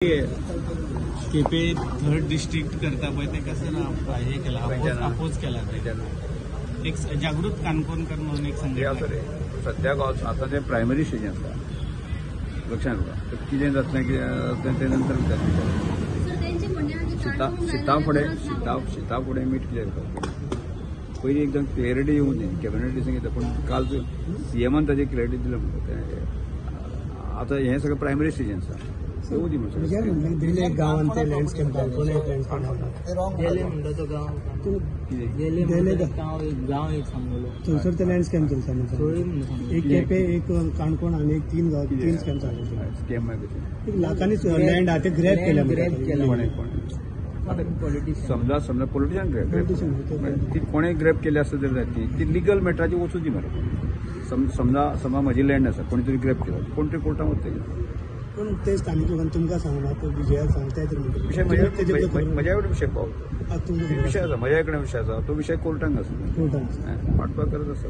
Quepem third district करता पळय ते कसं ना हे केला, अपोज केला. एक जागृत काणकोणकर म्हणून एक हे आसा संघटना रे सद्याक आतां तें प्रायमरी स्टेजी आसा, लक्षात उरता. कितें जातलें कितें तें नंतर विचार. शिता शिता फुडें मीठ कितें करता पयलीं एकदम क्लॅरिटी येवूं दी. कॅबिनेट डिसिजन घेता, पूण काल सीएमान ताजी क्लॅरिटी दिल्या म्हणटा तें आतां हें सगळें प्रायमरी स्टेजीन आसा. येवूं दी म्हणून दिल्ले गांवांत ते लँडस्केप गांव एक सांगलो थंयसर ते लँडस्केप चलता. एक केपे, एक काणकोण आनी एक तीन गांव, तीन स्कॅम चालू. स्कॅम लाखांनी लँड आहा ते ग्रॅब केल्या. समजा समजा पॉलिटिशियन ग्रॅब ती कोणें ग्रॅब केली आसत तरी जाय, ती लिगल मॅटराची वचूं दी मरे. समजा समजा म्हजी लँड आसा, कोणी तरी ग्रॅब केला, कोण तरी कोर्टान वतले. पूण ते स्थानीक लोकांनी तुमकां सांगना, ते विजयाक सांगता. विशय म्हज्या कडेन विशय पावता, विशय आसा म्हज्या कडेन, विशय आसा तो विशय कोर्टान आसा, कोर्टान फाटपाक करत आसा.